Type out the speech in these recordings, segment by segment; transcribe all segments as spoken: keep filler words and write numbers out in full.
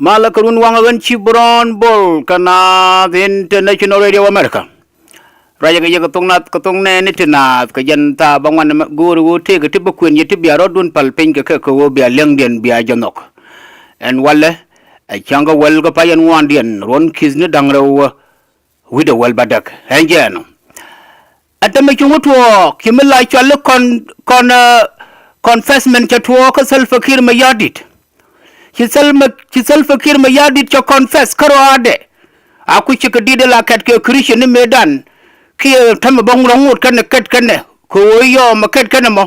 Malä kɛ run waŋä ɣän ci Brown Bol kä Naath International Radio America. Ruacä kɛ yɛ kɛ thok Naath kɛ thok nɛɛni ti naath kɛ jɛn thaap aŋuan ɛmɛ go̱o̱ri ɣöö tëëkɛ ti bi kuën yɛ ti bia rɔ̱dun päl piny kɛ kɛ kɛ ɣöö bia li̱eŋdiɛn bia jɛ nhɔk. Ɛn walɛ ɛ cäŋ kɛ wäl kɛ pay ɛn ŋuandiɛn ruɔ̱n ki̱thni da̱ŋ rɛw wi̱cdɛ wäl bädäk ɛn jɛɛn ɔ. Ɛn täämɛ cuŋ tuɔɔk ci mi la cɔal i̱ kɔn kɔn ɛ confessment cɛ tuɔɔk kä Salva Kiir Mayardit. Ci Salva ci Salva Kiir Mayardit cɛ confess kä rɔaadɛ. A ku cikɛ di̱t ila kɛt kɛ Christian ni mëëdan kiɛ täämɛ bä ŋuɔ̱t kɛnɛ kɛt kɛnɛ kɛ ɣöö yɔmɛ kɛt kɛnɛ mɔ.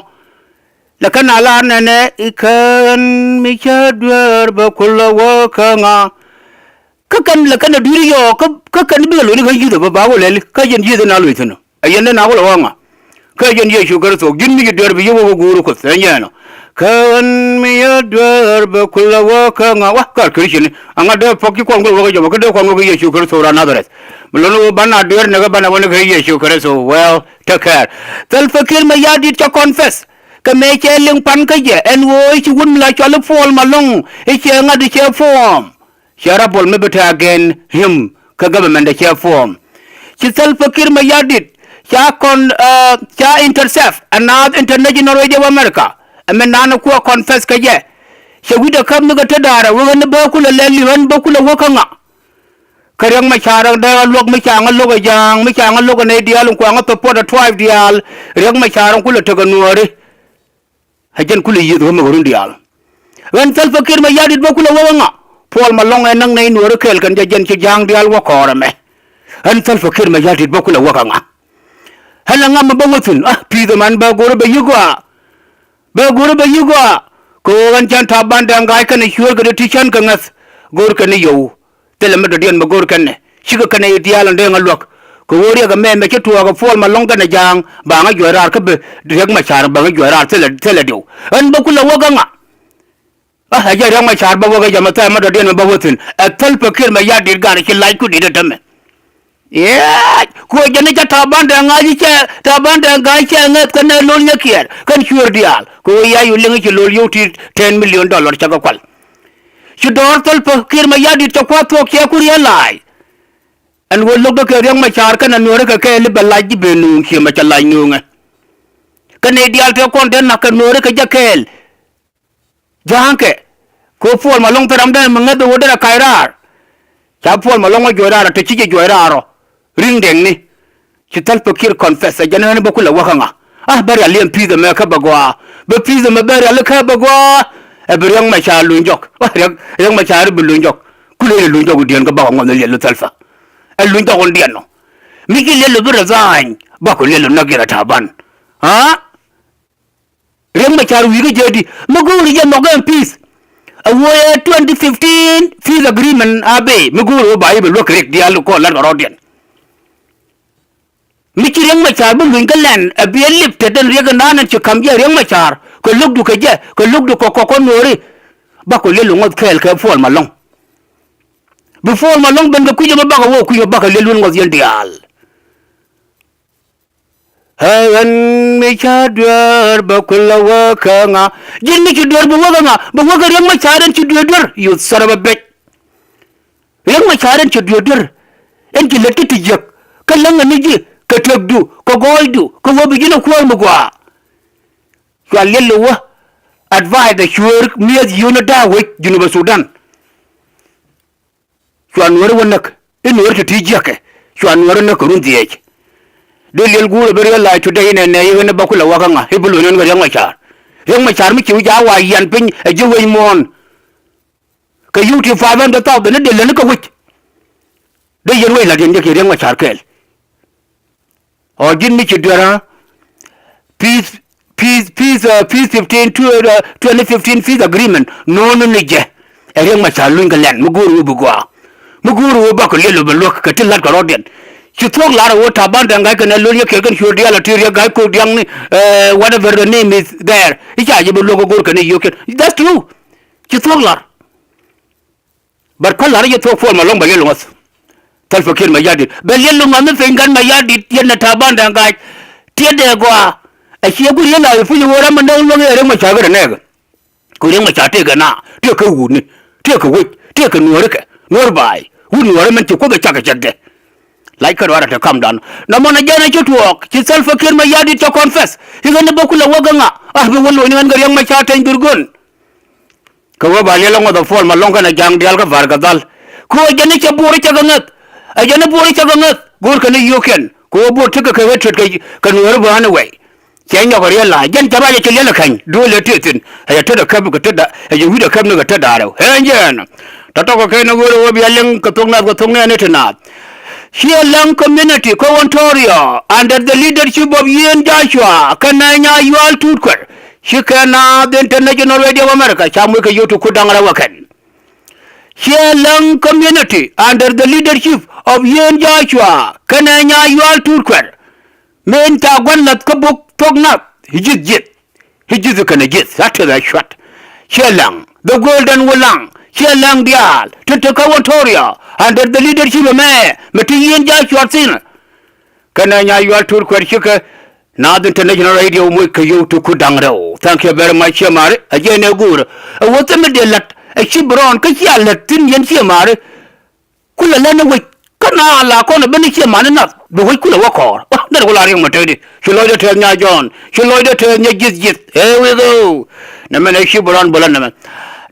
Lɛ kɛn a lar nɛnɛ i̱ kɛn mi cä dueer bɛ kulɛ wä kä ŋa. Kä kɛn lɛ kɛn a dui̱r yɔɔ kä kä kɛn bikɛ lo̱ni kä yi̱th ɛ bä ba wä lɛli kä yɛn yi̱th in a lo̱c thi̱n ɔ. Ɛ yɛn den a wä lɛ wä ŋa. Kä yɛn Yecu Kritho ji̱n mi ci duer bi yɛ wä wä guur Kuoth ɛ nyɛɛn ɔ. Kɛn mi yɛ duer bɛ kulɛ wä kä ŋa wa kar Christian ni. Aŋa dee pɔk ci kuɔn guir wä kä jɔmɔ kä dee kuɔn wä kä Yecu Kritho ran Nazareth. Mi lo̱n wä banɛ a duer nɛ kä banɛ wä ni kä Yecu Kritho. Well, take care. Salva Kiir Mayardit cɛ confess. Kɛ mëë cɛ liŋ pan kä jɛ ɛn ɣöö i̱ ci wut mi la cɔal i̱ Paul Malong i̱ cɛ ŋa̱t i̱ cɛ form. Cɛ rebel mi bi te against him kä government ɛ cɛ form. Ci Salva Kiir Mayardit ca kɔn ca intercept ɛ Naath International Radio of America. Ɛ mi naan ɛ kuɛ confess kä jɛ. Cɛ wi̱cdɛ käp mi kɛ te da̱a̱rɛ wek ɛn i̱ bä kulɛ lɛl i̱ ɛn bä kulɛ wä kä ŋa. Kä Riɛk Macar ɛn dee ɣä luäk mi ca ŋä lo̱k ɛ ja̱a̱ŋ mi ca ŋä lo̱k ɛ nɛy diaal in kua ŋä support ɛ tribe diaal. Riɛk Macar ɛn kulɛ tekɛ nuääri. Ɛ jɛn kulɛ yiëth ɣä mi ɣä run diaal. Ɣän Salva Kiir Mayardit bä kulɛ wä kä ŋa. Paul Malong ɛ näk nɛy nuääri kɛɛl kɛn jɛ jɛn ci ja̱a̱ŋ diaal wä kɔɔr ɛmɛ. Ɣän Salva Kiir Mayardit bä kulɛ wä kä ŋa. Ɣän ɛ ŋa mi bä wä thi̱n a pi̱i̱th ɛmɛn bä go̱rä bɛ yi̱k gɔaa. Bɛ go̱rä bɛ yi̱k gɔaa. Kɛ ɣöö ɣän cän Taban Deng Gai kɛnɛ cuëër kɛ ti ti cän kɛ ŋäth. Go̱o̱r kɛn ni yio̱w. Thilɛ mi dɔ̱diɛn mi go̱o̱r kɛn nɛ cikɛ kɛnɛ i̱ diaal ɛn dee ŋä luäk. Kɛ ɣöö riɛk ɛmɛ mɛ ci tuɔɔk ɛ Puɔl Malɔŋ kɛnɛ Jaaŋ ba ŋä juɔc raar kä bi Riɛk Macar ba ŋä juɔc raar thilɛ thilɛ diw. Ɣän bä kulɛ wäk kä ŋa. Ɛ jɛ Riɛk Macar bä wäk kä jɛ mɛ thɛmɛ dɔ̱diɛn mɛ bä wä thi̱n ɛ thäl pekir mɛ ya̱ di̱t gaat ci lac ku di̱t ɛ tämɛ. Yee, ku jɛn i̱ cä Taban Deng Gai cɛ Taban Deng Gai cɛ ŋäth kɛn ɛ lo̱l nyɛ kiɛɛr kɛn cuëër diaal kɛ ɣöö ya yu liŋ i̱ ci lo̱l yio̱w ti ten million dollar cä kɛ kual. Ci dɔ̱ɔ̱r thäl pekir mɛ ya̱ di̱t cɛ kua̱r thuɔ̱k cɛ ku realize. Ɛn ɣöö lo̱kdä kɛ Riɛk Macar kɛnɛ Nuääri kɛ kɛɛl i̱ bɛ lac ji̱ ben nööŋ ciëmɛ cɛ lac nööŋɛ. Kɛn nɛy diaal tëë kɔn dee na̱k kɛ Nuääri kɛ jɛ kɛɛl. Ja̱a̱ŋkɛ kɛ ɣöö Puɔl Malɔŋ thil ram dee mi ŋäth ɣöö derɛ kac raar. Ca Puɔl Malɔŋ ɣä juɔc raar ɔ te ci jɛ juɔc raar ɔ. Ri̱ŋ dɛŋni. Ci thäl pekir confess ɛ jɛn ɣän bä kulɛ wäk kä ŋa. A bä rial liɛm pi̱i̱th ɛmɛ kä bɛ gɔaa bä pi̱i̱th ɛmɛ bä rial kä bɛ gɔaa. Ɛ bi Riɛk Macar luny jɔk. Riɛk Riɛk Macar bi luny jɔk. Kulɛ ni luny jɔk diɛn kä bakɔ ŋɔth ni liɛl lu thäl pek. Ɛ luny jɔk wun diɛn nɔ. Mi ci liɛl lu bi resign bakɔ liɛl lu näk yɛn ɛ Taban. Aa. Riɛk Macar wi̱i̱ kä jɛ di mi go̱o̱ri jɛ nhɔk ɛn peace. A wuɔyɛ twenty fifteen peace agreement a bee mi go̱o̱ri wä ba yi bɛ luäk kɛ Riɛk diaal kɔn la̱t kɛ rɔɔdiɛn. Mi ci Riɛk Macar bi luny kä lɛn a bi ɛ lip te den Riɛk ɛn da̱a̱n ɛn ci ka̱m jɛ Riɛk Macar kɛ lo̱kdu kɛ jɛ kɛ lo̱kdu kɛ kɔk kɔn Nuääri. Bakɔ liɛl lu ŋɔth kɛɛl kɛ Puɔl Malɔŋ. Bi Puɔl Malɔŋ ben kɛ kui̱c ɛmɛ bakɔ wä kui̱c ɛmɛ bakɔ liɛl lu ŋɔth yɛn diaal. Ɛ ɣän mi ca duer bɛ kulɛ wä kä ŋa. Ji̱n mi ci duer bɛ wä kä ŋa bɛ wä kä Riɛk Macar ɛn ci duer duer. You son of a bitch. Riɛk Macar ɛn ci duer duer. Ɛn ci lät kä ti jiäk kä läŋ ɛn ni ji̱ kɛ tëkdu kɛ gɔɔydu kɛ wä bi ji̱n ɛ kuäär mi gɔaa. Cua liɛl i̱ wä advice ɛ cuëër mi̱eth yio̱w ni da̱a̱ wec Junubä Sudan. Cua Nuääri wä näk i̱ Nuääri ti ti jiäkɛ. Cua Nuääri näk kɛ run dhieec. Dee liɛl guurɛ bi realize today inɛ nɛ i̱ ɣän i̱ bä kulɛ wä kä ŋa i̱ bi luny ɣän kɛ Riɛk Macar. Riɛk Macar mi ci wi̱c a wa yian piny ɛ ji̱ wec muɔ̱ɔ̱n. Kɛ yio̱w ti five hundred thousand i̱ dee lätni kɛ wec. Dee yɛn wec la̱t yɛn jɛ kiɛ Riɛk Macar kɛɛl. Ɔ ji̱n mi ci duer ɣä. Peace, peace, peace, uh, peace fifteen, tw-, uh, twenty fifteen peace agreement. No̱o̱ŋ ni jɛ. Ɛ Riɛk Macar luny kɛ lɛn mi go̱o̱r ɣöö bi gɔaa. Mi go̱o̱r ɣöö bakɔ liɛl ɣöö bɛ luäk kɛ ti la̱t kɛ rɔ̱diɛn. Ci thuɔ̱k lar ɣöö Taban Deng Gai kɛnɛ lo̱l yɛ kiɛɛr kɛn cuëër diaal a ti Riɛk Gai Kok Diaŋ ni, uh, whatever the name is there. I̱ ca jɛ bi luäk ɛ go̱o̱r kɛn i̱ yio̱kiɛn. That's true. Ci thuɔ̱k lar. But kä la̱r jɛ thuɔ̱k Puɔl Malɔŋ bɛ liɛl luŋäth. Thäl pekir mɛ ya̱ di̱t bɛ liɛl luŋäth mi piny kɛn mɛ ya̱ di̱t yɛn ɛ Taban Deng Gai. Tiɛt dee gɔaa. Ɛ ciɛ guur yɛn la i̱ puc i̱ ɣöö ram mi näk luäŋ i̱ ɛ Riɛk Macar kɛ rɛ nɛɛkɛ. Kɛ Riɛk Macar tëëkɛ naath tëëkɛ wutni tëëkɛ wec Tëëkɛ nuääri kɛ nuäär ba̱a̱y wut nuääri min ci Kuoth ɛ cakɛ cɛkdɛ. Lac kä ruaarɛ te kamdan. Nɔmɔ nɛ jɛn ɛ ci tuɔɔk ci Salva Kiir Mayardit cɛ confess i̱ ɣän ɛ bä kulɛ wä gɛ ŋa a bi wä lo̱ny ni ɣän kɛ Riɛk Macar Teny Dhurgon. Kɛ ɣöö ba liɛl ɛ ŋuɔth ɛ Paul Malong kɛnɛ Ja̱a̱ŋ diaal kä Vargadhal. Kɛ ɣöö jɛn i̱ cɛ buɔri cɛ kɛ ŋäth. Ɛ jɛn i̱ buɔri cɛ kɛ ŋäth go̱o̱r kɛn i̱ yio̱o̱kiɛn kɛ ɣöö buɔr tekɛ kɛ ɣä tet kɛ nueeri bä ɣän iwɛy. Cɛ nyɔk ɛ riɛl la jɛn cɛ ruac ɛ cɛ liɛl ɛ käny duɔl ɛ tëë thi̱n. Ɛ cɛ tet ɛ käp kɛ tet ɛ cɛ wi̱cdɛ käp ni kɛ tet da̱a̱r rɛw ɛ jɛn. Tɔ̱tɔ̱ kɛ kɛn ɛ ɣöö rɛ ɣöö bia liŋ kɛ thok nath kɛ thok nɛɛni ti naath. Ciɛ Läŋ community kä Ontario under the leadership of Yen Joshua kɛnɛ Nyayual Tut Kuɛr. Cikɛ Naath International Radio of America ca moc kɛ yio̱w ti kur da̱ŋ rɛw ɛ kɛn. Ciɛ Läŋ community under the leadership of Yen Joshua kɛnɛ Nyayual Tut Kuɛr. Min ca gua̱n la̱th kä buk thok nath i̱ ji̱th ji̱th i̱ ji̱th kɛnɛ ji̱th a tëth a cuat. Ciɛ Läŋ the golden Wulaŋ ciɛ Läŋ diaal ti te kä Ontario under the leadership of mɛ mɛ ti Yen Joshua thi̱n. Kɛnɛ Nyayual Tut Kuɛr cikɛ Naath International Radio moc kɛ yio̱w ti kur da̱ŋ rɛw. Thank you very much ciɛ mari a jiɛn ɛ guur. Ɛ wä thimɛ dee la̱t ɛ ci bi rɔɔn kä cia la̱t thi̱n yɛn ciɛ mari. Kulɛ lät ni wec kä na la kɔn ɛ ben ni ciɛ mani nath bi wec kulɛ wä kɔɔr. Derɛ ku la riɛk mɛ tëëdi ci lɔcdɛ tɛth Nya Jɔ̱ɔ̱n ci lɔcdɛ tɛth Nya ji̱th ji̱th ɛ wek ɣöö. Nɛmɛ nɛ ci bi rɔɔn bä lät nɛmɛ.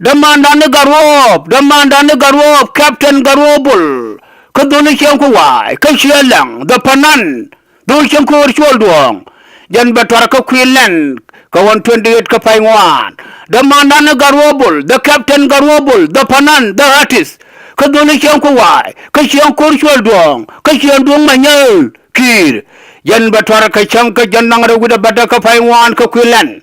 Dämandan ni Gatwäär dämandan ni Gatwäär Captain Gatwäär Bol. Kä dholi cieŋ ku wa̱a̱y kä Ciɛ Läŋ the panan. Dhol cieŋ ko̱o̱r cuɔl duɔ̱ɔ̱ŋ. Jɛn bɛ tuar kä kui̱ lɛn kɛ ɣɔn twenty eight kä pay ŋuan. Dämandan ni Gatwäär Bol the captain Gatwäär Bol the panan the artist. Kä dholi cieŋ ku wa̱a̱y kä cieŋ ko̱o̱r cuɔl duɔ̱ɔ̱ŋ kä cieŋ duɔ̱ɔ̱ŋ Manyäl Ki̱i̱r. Jɛn bɛ tuar kɛ cäŋ kä jɛn naŋ rɛw wi̱cdɛ bätdä kä pay ŋuan kä kui̱ lɛn.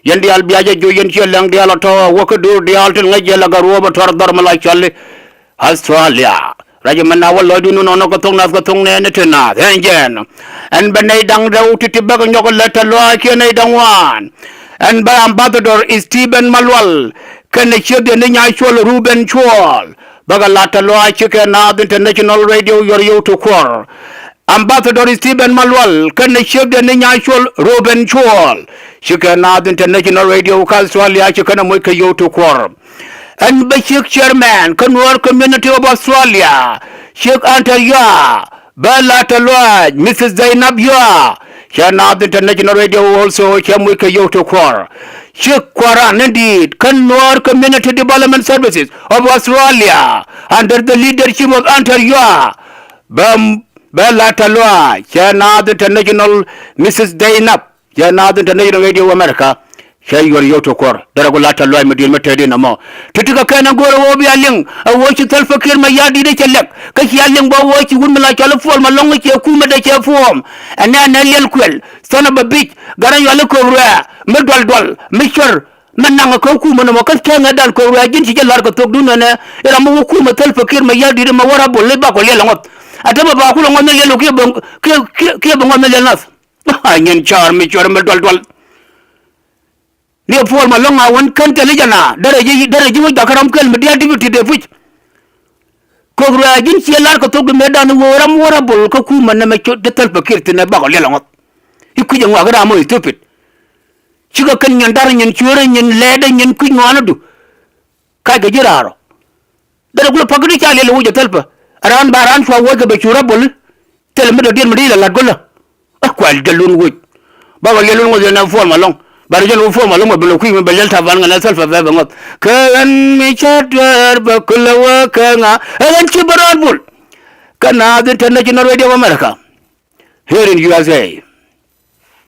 Yɛn diaal bia jɛ joc yɛn Ciɛ Läŋ diaal ɔ tɔ̱ a wä kä do̱r diaal tin ŋäc jɛ la Gatwäär bɛ tuar dhɔr mi la cɔli. Australia. Ruac ɛmɛ na wä lɔcdu ni nɔnɔ kɛ thok nath kɛ thok nɛɛni ti naath ɛn jɛn. Ɛn bɛ nɛy da̱ŋ rɛw ti̱ti̱ bäkɛ nyɔk lät tɛ̈th lɔaac kiɛ nɛy da̱ŋ ŋuan. Ɛn bä Ambassador Stephen Malual kɛnɛ ciekdiɛn ni Nyacuɔl Ruben Cuɔl bäkɛ la̱t tɛ̈th lɔaac cikɛ Naath International Radio yuɔr yio̱w ti kuɔr. Ambassador Stephen Malual kɛnɛ ciekdiɛn ni Nyacuɔl Ruben Cuɔl cikɛ Naath International Radio kä Australia ci kɛn ɛ moc kɛ yio̱w ti kuɔr. Ɛn bä ciek chairman kä Nuer Community of Australia ciek Anter Yua bä la̱t tɛ̈th lɔaac Mrs Zainab Yua. Cɛ Naath International Radio also cɛ moc kɛ yio̱w ti kuɔr. Ciek kua̱ran ni di̱i̱t kä Nuer Community Development Services of Australia under the leadership of Anter Yua bä bä la̱t tɛ̈th lɔaac cɛ Naath International Mrs Zainab. Cɛ Naath International Radio America. Cɛ yuɔr yio̱w ti kuɔr derɛ ku la̱t tɛ̈th lɔaac mi di̱i̱t mi tëëdi nɔmɔ. Ti̱ti̱ kɛ kɛn ɛ go̱o̱rɛ ɣöö bia liŋ ɛ ɣöö ci Salva Kiir Mayardit cɛ lɛk kä cia liŋ bä ɣöö ci wut mi la cɔl i̱ Paul Malong cɛ kumɛ dee cɛ form. Ɛnɛ ɛnɛ liɛl kuɛl thɔn ɛ bä bi̱c Gatwäär Yual i̱ Ko̱k Ruɛ̈ɛ̈ mi dual dual mi cuɛr. Mɛ naŋ kä kumɛ nɔmɔ kä tɛŋɛ dan Ko̱k Ruɛ̈ɛ̈ ji̱n ci jɛ la̱r kɛ thokdun ɛnɛ. I̱ ram mi wä kumɛ Salva Kiir Mayardit mɛ wä rap bol i̱ bakɔ liɛl ɛ ŋɔth. Ɛ te bɛ ba kulɛ ŋɔth mi liɛl wä kiɛ bɛ kiɛ kiɛ bɛ ŋɔth mi liɛl nath. A nyin ca̱r mi cuɛr mi dual dual. Ni Paul Malong a wän kän kɛl i̱ jɛ na derɛ ji̱ derɛ ji̱ wä jakä ram kɛl mi diaal di̱t bi ti dee puc. Ko̱k Ruɛ̈ɛ̈ ji̱n ciɛ la̱r kɛ thok di mëë dan i̱ wä ram wä rap bol kä kumɛ nɛmɛ cot te Salva Kiir thi̱n ɛ bakɔ liɛl ɛ ŋɔth. I̱ kui̱c ɛ ŋɔak i̱ ram wä i̱ thöpit. Cikɛ kɛn nyin da̱r nyin cueerä nyin lɛɛtdä nyin kui̱c ŋɔaanädu. Kackɛ ji̱ raar ɔ. Derɛ kulɛ pa̱k kä ti ca liɛl i̱ woc ɛ Salva. Ɛ raan ba raan cua woc kɛ bɛ cu rap bol i̱. Thilɛ mi dɔ̱diɛn mi dee ilɛ la̱t go̱lä. Ɛ kual jɛ lun woc. Bakɔ liɛl wun ŋuɔth yɛn ɛ Paul Malong. Ba rɛ jɛn wä Paul Malong mɛ bɛ lɛ kui̱ mi bɛ liɛl Taban ŋɛn ɛ Salva bɛ bɛ ŋuɔth. Kɛ ɣän mi ca dueer bɛ kulɛ wä kɛ ŋa ɛ ɣän ci bä raan bul. Kä Naath International Radio of America. Here in U S A.